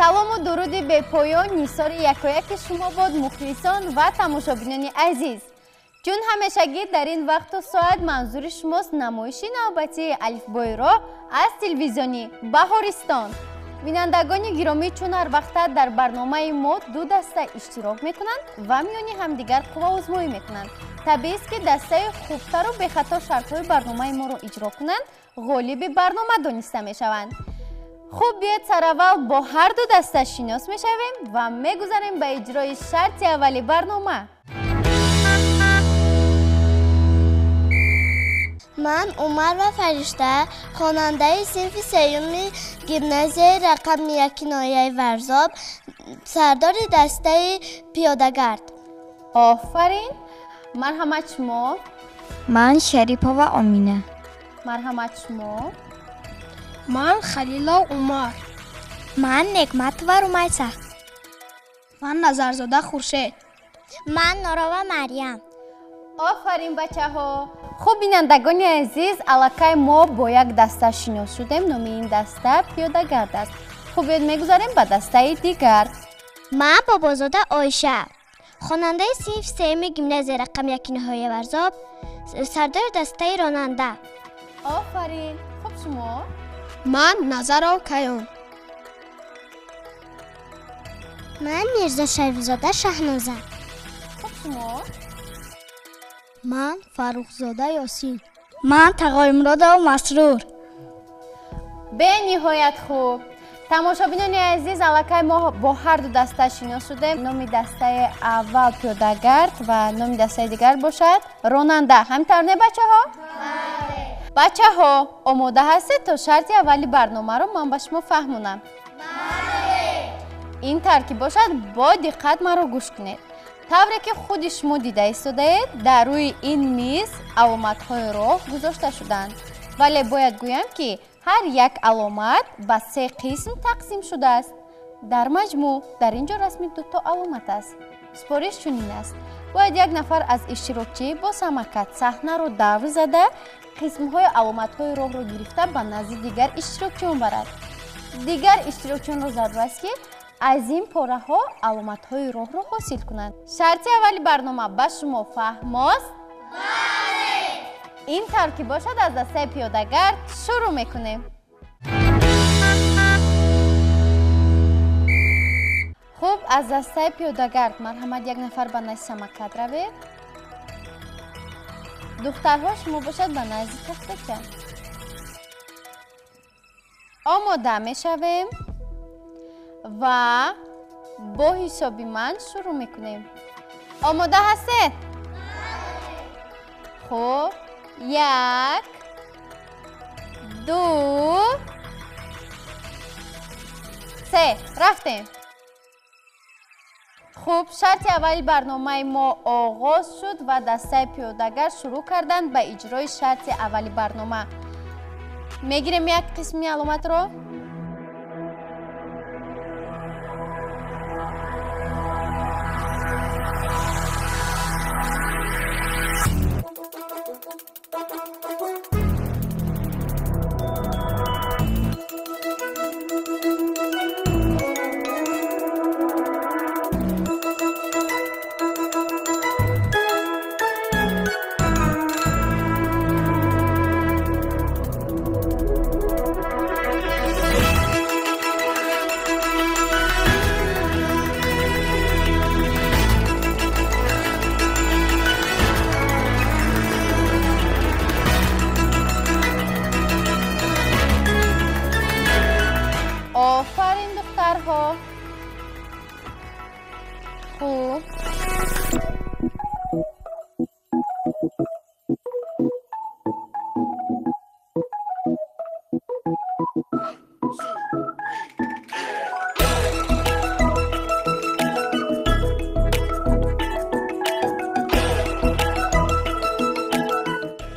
Салому дуруди бепоён нисори якояки шумо бод, мухлисон ва тамошобинони азиз. Чун ҳамешагӣ дар ин вақту соат манзури шумост намоиши навбатии алифбои роҳ аз телевизиони Баҳористон. Бинандагони гиромӣ, чун ҳар вақта дар барномаи мо ду даста иштирок мекунанд ва миёни ҳамдигар қувваозмоӣ мекунанд. Табиист, ки дастаи хубтару бехато шартҳои барномаи моро иҷро кунанд, ғолиби барнома дониста мешаванд. Хуб, биёед сараввал бо ҳар ду даста шинос мешавем ва мегузарем ба иҷрои шарти аввали барнома. Ман Умар ва Фаришта, хонандаи синфи сеюми гимназияи рақами яки ноҳияи Варзоб, сардори дастаи пиёдагард. Офарин! Марҳамат шумо. Ман Шарипова Омина. Марҳамат шумо. Ман Халилов Умар. Ман Некматова Румайса. Ман Назарзода Хуршед. Ман Норова Марьям. Офарин, бачаҳо! Хуб, бинандагони азиз, аллакай мо бо як даста шинос шудем. Номи ин даста пиёдагард аст. Хуб, биёед мегузарем ба дастаи дигар. Ман Бобозода Оиша, хонандаи синфи сеюми гимназияи рақами яки ноҳияи Варзоб, сардори дастаи ронанда. Офарин! Хуб, шумо? Ман Назаров Каён. Ман Мирзо Шарифзода Шаҳноза. Хуб, шумо? Ман Фаррухзода Ёсин. Ман Тағоимуродов Масрур. Бениҳоят хуб. Тамошобинони азиз, аллакай мо бо ҳар ду даста шинос шудем. Номи дастаи аввал пиёдагард ва номи дастаи дигар бошад ронанда. Ҳамин тавр не, бачаҳо? Бале. Бачаҳо, омода ҳастед то шарти аввали барномаро ман ба шумо фаҳмонам? Бале. Ин тавр ки бошад, бо диққат маро гӯш кунед. Тавре ки худи шумо дида истодаед, дар рӯи ин миз аломатҳои роҳ гузошта шуданд. Вале бояд гӯям, ки ҳар як аломат ба се қисм тақсим шудааст. Дар маҷмӯъ дар ин ҷо расми дуто аломат аст. Супориш чунин аст. Бояд як нафар аз иштирокчӣ бо самокат саҳнаро давр зада, қисмҳои аломатҳои роҳро гирифта ба назди дигар иштирокчиён барад. Дигар иштирокчиёнро зарур аст, ки аз ин пораҳо аломатҳои роҳро ҳосил кунанд. Шарти аввали барнома ба шумо фаҳмост? Бале! Ин тавр ки бошад, аз дастаи пиёдагард шурӯъ мекунем. Хуб, аз дастаи пиёдагард марҳамат як нафар ба назди самокат равед. Духтарҳо, шумо бошад ба назди тахтача. Омода мешавем ва бо ҳисоби ман шурӯъ мекунем. Омода ҳастед? Хуб, як, ду, се, рафтем. Хуб, шарти аввали барномаи мо оғоз шуд ва дастаи пиёдагард шурӯъ карданд ба иҷрои шарти аввали барнома. Мегирем як қисми аломатро. Офарин, духтарҳо! Хуб.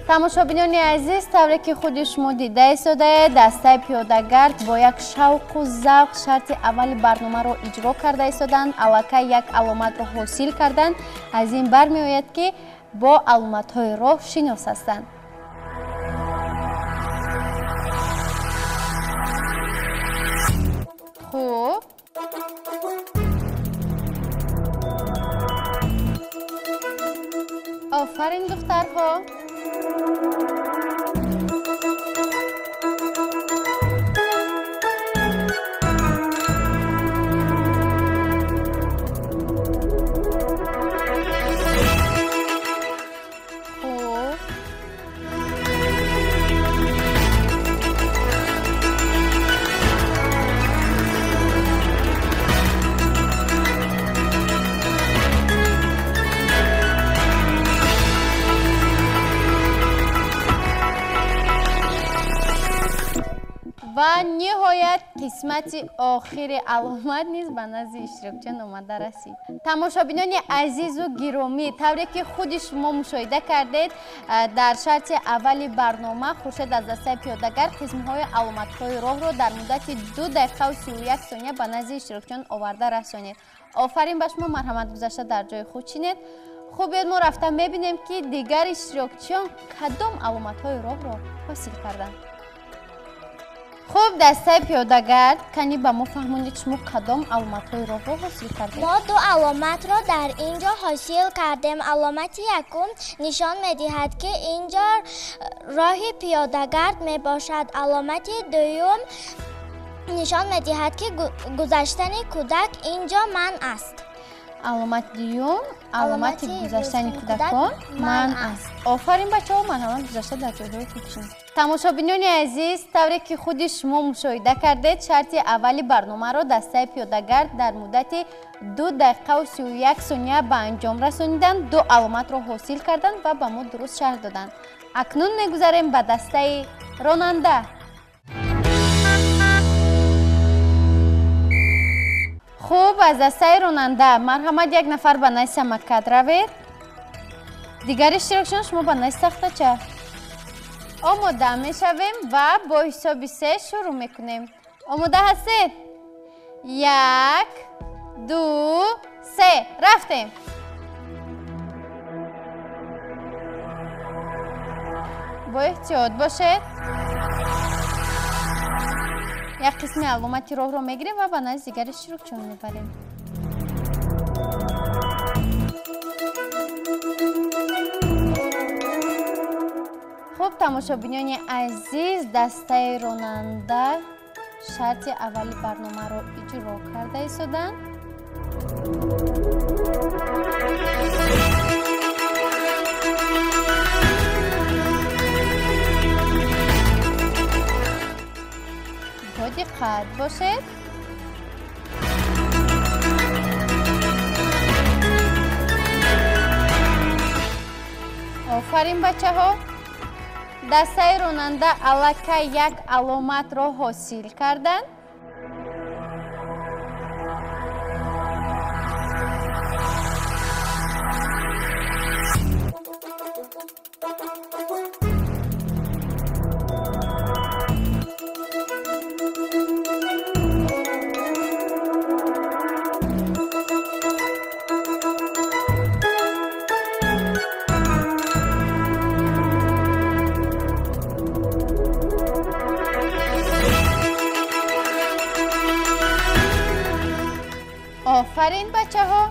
Тамошобинони азиз, тавре ки худи шумо дида истодаед, дастаи пиёдагард бо як шавқу завқ шарти аввали барномаро иҷро карда истоданд. Аллакай як аломатро ҳосил карданд. Аз ин бармеояд, ки бо аломатҳои роҳ шинос ҳастанд. Хуб. Офарин, духтарҳо. Хуб. Ва ниҳоят қисмати охири аломат низ ба назди иштирокчиён омада расид. Тамошобинони азизу гиромӣ, тавре ки худи шумо мушоҳида кардед, дар шарти аввали барнома Хуршед аз дастаи пиёдагард қисмҳои аломатҳои роҳро дар муддати 2 дақиқаву 31 сония ба назди иштирокчиён оварда расонид. Офарин ба шумо, марҳамат, гузашта дар ҷои худ чинед. Хуб, биёед мо рафта мебинем, ки дигар иштирокчиён кадом аломатҳои роҳро ҳосил карданд. Хуб, дастаи пиёдагард, кани ба мо фаҳмонед, шумо кадом аломатҳои роҳро ҳосил кардед? Мо ду аломатро дар ин ҷо ҳосил кардем. Аломати якум нишон медиҳад, ки ин ҷо роҳи пиёдагард мебошад. Аломати дуюм нишон медиҳад, ки гузаштани кӯдак ин ҷо манъ аст. Аломати дуюм, аломати гузаштани кӯдакон манъ аст. Офарин, бачаҳо, марҳамат, гузашта дар ҷойҳои худ чинед. Тамошобинони азиз, тавре ки худи шумо мушоҳида кардед, шарти аввали барномаро дастаи пиёдагард дар муддати 2 дақиқаву 31 сония ба анҷом расониданд, ду аломатро ҳосил карданд ва ба мо дуруст шарҳ доданд. Акнун мегузарем ба дастаи ронанда. Хуб, аз дастаи ронанда марҳамат, як нафар ба назди самокат равед, дигар иштирокчиён шумо ба назди тахтача. Омода мешавем ва бо ҳисоби се шурӯъ мекунем. Омода ҳастед? 1, 2, 3, рафтем. Бо эҳтиёт бошед. Як қисми аломати роҳро мегирем ва ба назди дигари иштирокчиён мебарем. Хуб, тамошобинони азиз, дастаи ронанда шарти аввали барномаро иҷро карда истоданд. Бо диққат бошед. Офарин, бачаҳо. Дастаи ронанда аллакай як аломатро ҳосил карданд. Офарин, бачаҳо.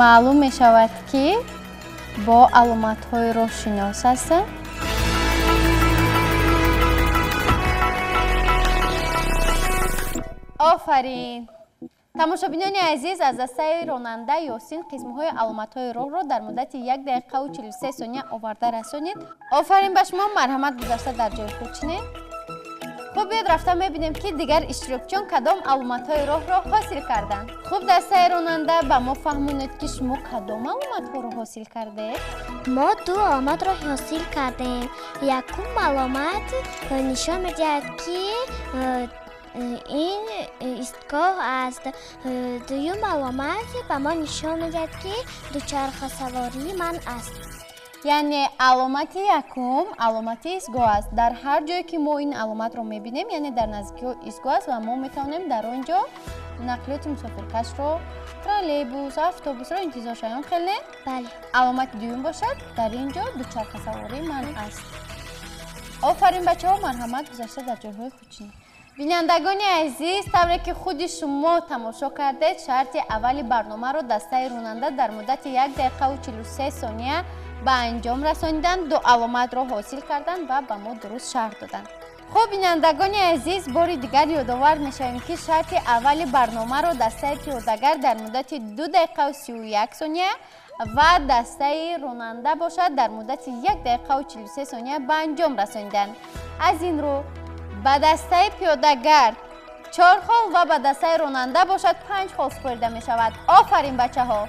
Маълум мешавад, ки бо аломатҳои роҳ шинос ҳастанд. Офарин. Тамошобинони азиз, аз дастаи ронанда Ёсин қисмҳои аломатҳои роҳро дар муддати 1 дақиқаву 43 сония оварда расонид. Офарин ба шумо, марҳамат, гузашта дар ҷои худ чинед. Хуб, биёд рафта мебинем, ки дигар иштирокчиён кадом аломатҳои роҳро ҳосил карданд. Хуб, дастаи ронанда, ба мо фаҳмонед, ки шумо кадом аломатҳоро ҳосил кардед? Мо ду аломатро ҳосил кардем. Якум аломат нишон медиҳад, ки ин истгоҳ аст. Дуюм аломат ба мо нишон медиҳад, ки дучархасаворӣ манъ аст. Яъне аломати якум аломати истгоҳ аст. Дар ҳар ҷое ки мо ин аломатро мебинем, яъне дар наздикиҳо истгоҳ аст ва мо метавонем дар он ҷо нақлиёти мусофиркашро, троллейбус, автобусро интизор шавем. Хеле? Бале. Аломати дуюм бошад, дар ин ҷо дучархасаворӣ манъ аст. Офарин бачаҳо, марҳамат, гузашта дар ҷойҳои худ чинед. Бинандагони азиз, тавре ки худи шумо тамошо кардед, шарти аввали барномаро дастаи ронанда дар муддати 1 дақиқаву 43 сония ба анҷом расониданд, 2 аломатро ҳосил карданд ва ба мо дуруст шарҳ доданд. Хуб, бинандагони азиз, бори дигар ёдовар мешавем, ки шарти аввали барномаро дастаи пиёдагард дар муддати 2 дақиқаву 31 сония ва дастаи ронанда бошад дар муддати 1 дақиқаву 43 сония ба анҷом расониданд. Аз ин рӯ ба дастаи пиёдагард 4 хол ва ба дастаи ронанда бошад 5 хол супорида мешавад. Офарин бачаҳо!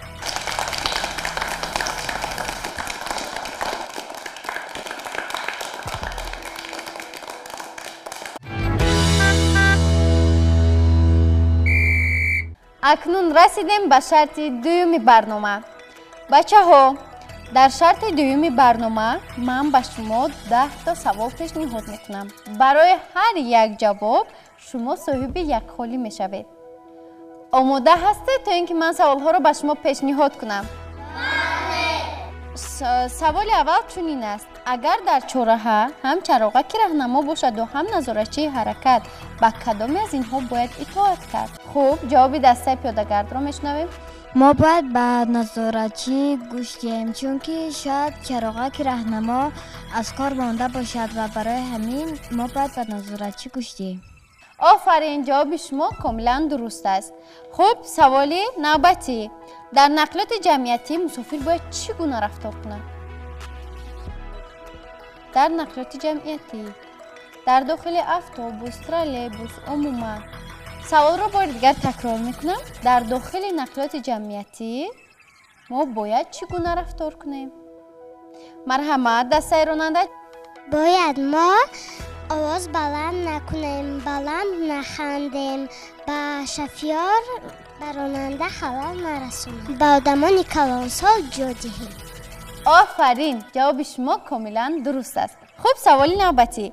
Акнун расидем ба шарти дуюми барнома. Бачаҳо, дар шарти дуюми барнома ман ба шумо 10 то савол пешниҳод мекунам. Барои ҳар як ҷавоб шумо соҳиби як холӣ мешавед. Омода ҳастед то ин ки ман саволҳоро ба шумо пешниҳод кунам? Саволи аввал чунин аст: агар дар чораҳа ҳам чароғаки раҳнамо бошаду ҳам назоратчии ҳаракат, ба кадоме аз инҳо бояд итоат кард? Хуб, ҷавоби дастаи пиёдагардро мешунавем. Мо бояд ба назоратчӣ гӯш диҳем, чунки шояд чароғаки раҳнамо аз кор монда бошад ва барои ҳамин мо бояд ба назоратчӣ гӯш диҳем. Офарин, ҷавоби шумо комилан дуруст аст. Хуб, саволи навбатӣ: дар нақлиёти ҷамъиятӣ мусофир бояд чӣ гуна рафтор кунад? Дар нақлиёти ҷамъиятӣ, дар дохили автобус, троллейбус, умуман. Саволро бори дигар такрор мекунам. Дар дохили нақлиёти ҷамъиятӣ мо бояд чӣ гуна рафтор кунем? Марҳамат, дастаи ронанда. Бояд мо овоз баланд накунем, баланд нахандем, ба шофёр, ба ронанда халал нарасонем, ба одамони калонсол ҷо диҳем. Офарин, ҷавоби шумо комилан дуруст аст. Хуб, саволи навбатӣ: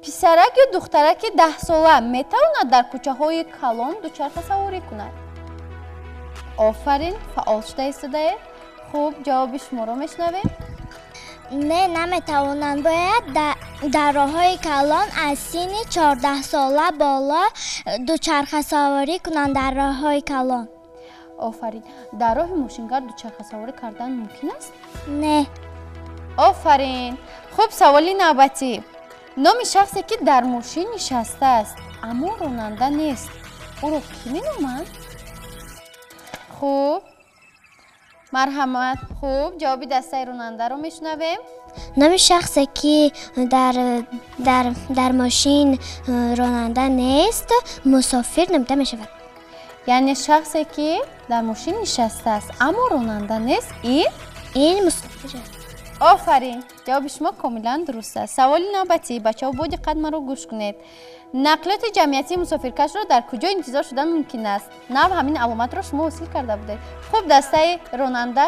писарак ё духтараки 10-сола метавонад дар кӯчаҳои калон дучархасаворӣ кунад? Офарин, фаъол шуда истодаед. Хуб, ҷавоби шуморо мешунавем. Не, наметавонанд. Бояд дар роҳҳои калон аз синни 14-сола боло дучархасаворӣ кунанд дар роҳҳои калон. Офарин. Дар роҳи мошингард дучархасаворӣ кардан мумкин аст? Не. Офарин. Хуб, саволи навбатӣ: номи шахсе ки дар мошин нишастааст, аммо ронанда нест, ӯро кӣ меноманд? Хуб, марҳамат. Хуб, ҷавоби дастаи ронандаро мешунавем. Номи шахсе ки дар мошин ронанда нест, мусофир номида мешавад. Яъне шахсе ки дар мошин нишастааст, аммо ронанда нест, ин мусофир аст. Офарин, ҷавоби шумо комилан дуруст аст. Саволи навбатӣ, бачаҳо бо диққат маро гӯш кунед. Нақлиёти ҷамъиятии мусофиркашро дар куҷо интизор шудан мумкин аст? Нав ҳамин аломатро шумо ҳосил карда будед. Хуб, дастаи ронанда.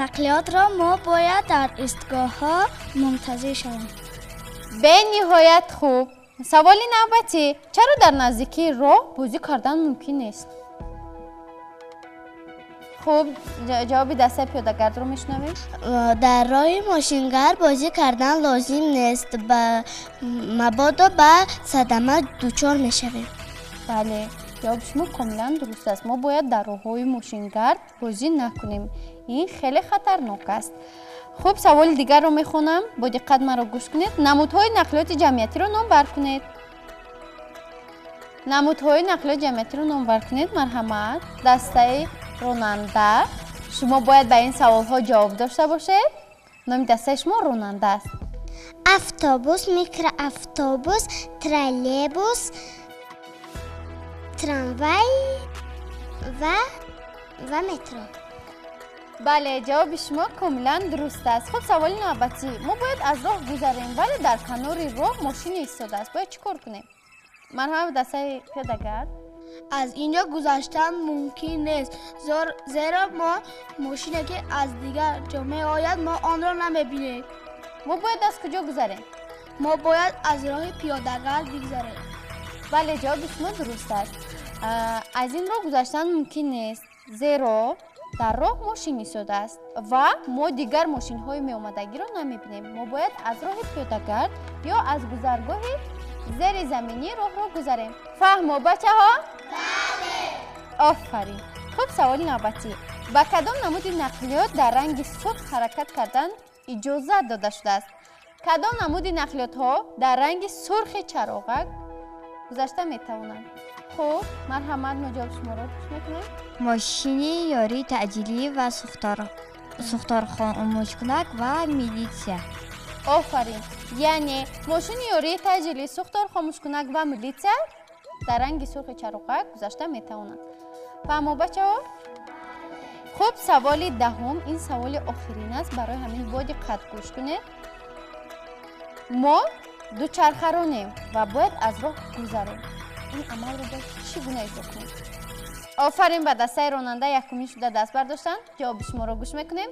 Нақлиётро мо бояд дар истгоҳҳо мунтазир шавем. Бениҳоят хуб. Саволи навбатӣ: чаро дар наздикии роҳ бозӣ кардан мумкин нест? Хуб, ҷавоби дастаи пиёдагардро мешунавем. Дар роҳи мошингард бозӣ кардан лозим нест, мабодо ба садама дучор мешавем. Бале, ҷавоби шумо комилан дуруст аст. Мо бояд дар роҳҳои мошингард бозӣ накунем. Ин хеле хатарнок аст. Хуб, саволи дигарро мехонам. Бо диққат маро гӯш кунед. Намудҳои нақлиёти ҷамъиятиро номбар кунед. Намудҳои нақлиёти ҷамъиятиро номбар кунед. Марҳамат, дастаи ронанда. Шумо бояд ба ин саволҳо ҷавоб дошта бошед. Номи дастаи шумо ронанда аст. Автобус, микроавтобус, троллейбус, трамвай ва метро. Бале, ҷавоби шумо комилан дуруст аст. Хуб, саволи навбатӣ: мо бояд аз роҳ гузарем, вале дар канори роҳ мошине истодааст. Бояд чӣ кор кунем? Марҳамат, дастаи пиёдагард. Аз инҷо гузаштан мумкин нест, зеро мо мошине ки аз дигар ҷо меояд, мо онро намебинем. Мо бояд аз куҷо гузарем? Мо бояд аз роҳи пиёдагард бигзарем. Бале, ҷавоби шумо дуруст аст. Аз ин роҳ гузаштан мумкин нест, зеро дар роҳ мошин истодааст ва мо дигар мошинҳои меомадагиро намебинем. Мо бояд аз роҳи пиёдагард ё аз гузаргоҳи зеризаминӣ роҳро гузарем. Фаҳмо, бачаҳо? Бале! Офарин! Хуб, саволи навбатӣ. Ба кадом намуди нақлиёт дар ранги сурх ҳаракат кардан иҷозат дода шудааст? Кадом намуди нақлиётҳо дар ранги сурхи чароғак гузашта метавонанд? Хуб, марҳамат, мо ҷавоби шуморо гӯш мекунем. Мошини ёрии таъҷилӣ ва сӯхторхомӯшкунак ва милитсия. Офарин! Яъне мошини ёрии таъҷилӣ, сӯхторхомӯшкунак ва милитсия дар ранги сурхи чароғак гузашта метавонанд. Фаҳмо, бачаҳо? Хуб, саволи даҳум, ин саволи охирин аст, барои ҳамин бо диққат гӯш кунед. Мо дучархаронем ва бояд аз роҳ гузарем. Ин амалро бояд чӣ гуна иҷро кунем? Офарин, ба дастаи ронанда якумин шуда даст бардоштанд. Ҷавоби шуморо гӯш мекунем.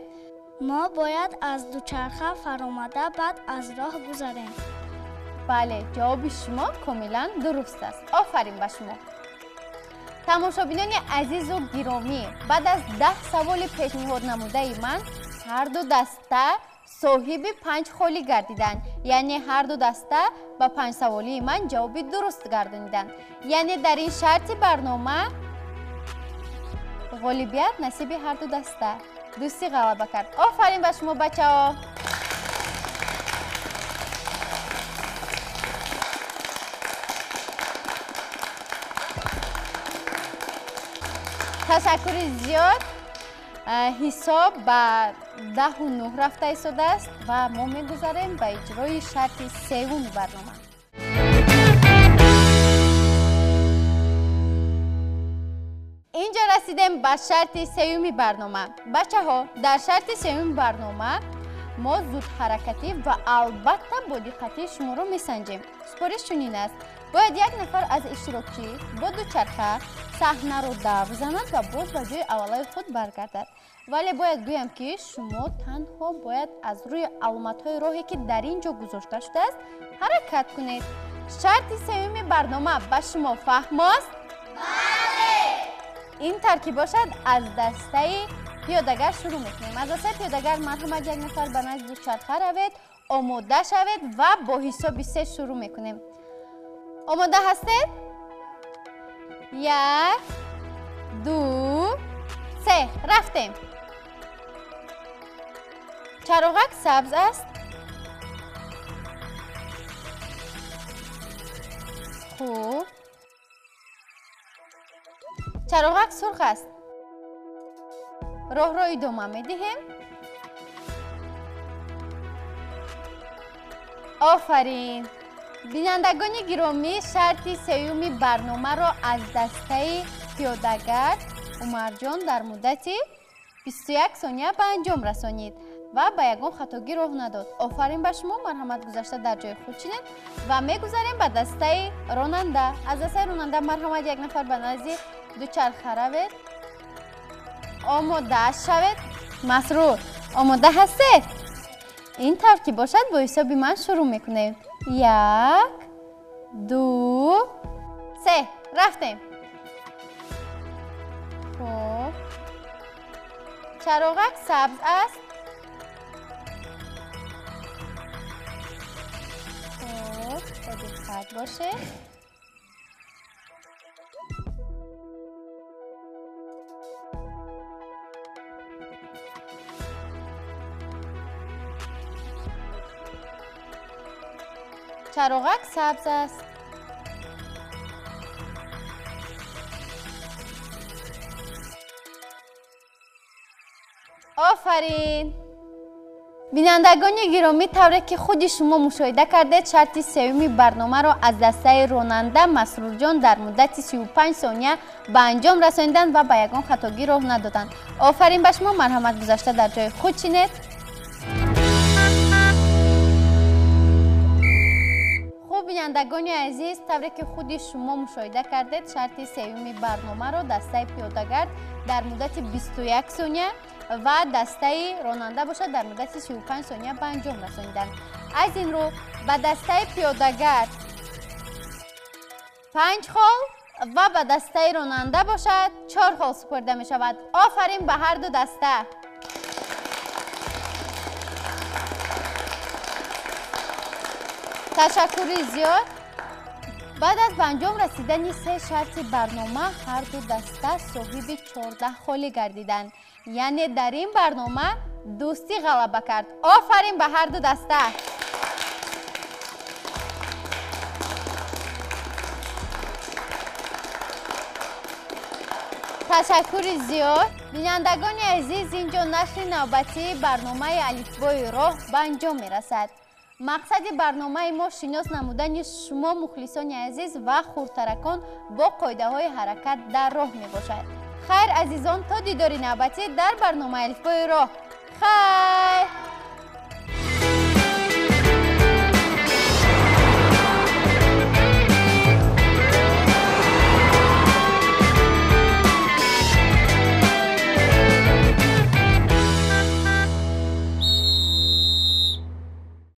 Мо бояд аз дучарха фаромада, баъд аз роҳ гузарем. Бале, ҷавоби шумо комилан дуруст аст. Офарин ба шумо. Тамошобинони азизу гиромӣ, баъд аз 10 саволи пешниҳод намудаи ман ҳар ду даста соҳиби 5 холӣ гардиданд. Яъне ҳар ду даста ба 5 саволии ман ҷавоби дуруст гардониданд. Яъне дар ин шарти барнома ғолибият насиби ҳар ду даста. Дӯстӣ ғалаба кард. Офарин ба шумо, бачаҳо! Ташаккури зиёд. Ҳисоб ба 10-9 рафта истодааст ва мо мегузарем ба иҷрои шарти севуми барнома. Инҷо расидем ба шарти сеюми барнома. Бачаҳо, дар шарти сеюми барнома мо зудҳаракатӣ ва албатта бо диққати шуморо месанҷем. Супориш чунин аст: бояд як нафар аз иштирокчӣ бо дучарха саҳнаро давр занад ва боз ба ҷои аввалаи худ баргардад. Вале бояд гӯям, ки шумо танҳо бояд аз рӯи аломатҳои роҳе, ки дар ин ҷо гузошта шудааст, ҳаракат кунед. Шарти сеюми барнома ба шумо фаҳмост? Бале! Ин таркиб бошад, аз дастаи пиёдагар шурӯъ мекунем. Аз дастаи пиёдагар марҳамат, як нафар ба назди дучарха равед, омода шавед ва бо ҳисоби се шурӯъ мекунем. Омода ҳастед? 1, 2, 3. Рафтем. Чароғак сабз аст. Хуб. Чароғак сурх аст. Роҳро идома медиҳем. Офарин! Бинандагони гиромӣ, шарти сеюми барномаро аз дастаи пиёдагар Умарҷон дар муддати 21 сония ба анҷом расонид ва ба ягон хатогӣ роҳ надод. Офарин ба шумо, марҳамат, гузашта дар ҷои худ чинед ва мегузарем ба дастаи ронанда. Аз дастаи ронанда марҳамат, як нафар ба назди дучарха равед, омода шавед. Масрур, омода ҳастед? Ин тавр ки бошад, бо ҳисоби ман шурӯъ мекунем. 1, 2, 3. Рафтем. Хуб. Чароғак сабз аст. Хуб, бо диққат бошед. Чароғак сабз аст. Офарин! Бинандагони гиромӣ, тавре ки худи шумо мушоҳида кардед, шарти сеюми барномаро аз дастаи ронанда Масрурҷон дар муддати 35 сония ба анҷом расониданд ва ба ягон хатогӣ роҳ надоданд. Офарин ба шумо, марҳамат, гузашта дар ҷои худ чинед. Хуб, бинандагони азиз, тавре ки худи шумо мушоҳида кардед, шарти сеюми барномаро дастаи пиёдагард дар муддати 21 сония ва дастаи ронанда бошад дар муддати 35 сония ба анҷом расониданд. Аз ин рӯ ба дастаи пиёдагард 5 хол ва ба дастаи ронанда бошад 4 хол супорида мешавад. Офарин ба ҳар ду даста! Ташаккури зиёд. Баъд аз ба анҷом расидани се шарти барнома ҳар ду даста соҳиби 14 холӣ гардиданд. Яъне дар ин барнома дӯстӣ ғалаба кард. Офарин ба ҳар ду даста. Ташаккури зиёд. Бинандагони азиз, инҷо нашри навбатии барномаи Алифбои роҳ ба анҷом мерасад. Мақсади барномаи мо шинос намудани шумо мухлисони азиз ва хурдтаракон бо қоидаҳои ҳаракат дар роҳ мебошад. Хайр, азизон, то дидори навбатӣ дар барномаи Алифбои роҳ. Хайр!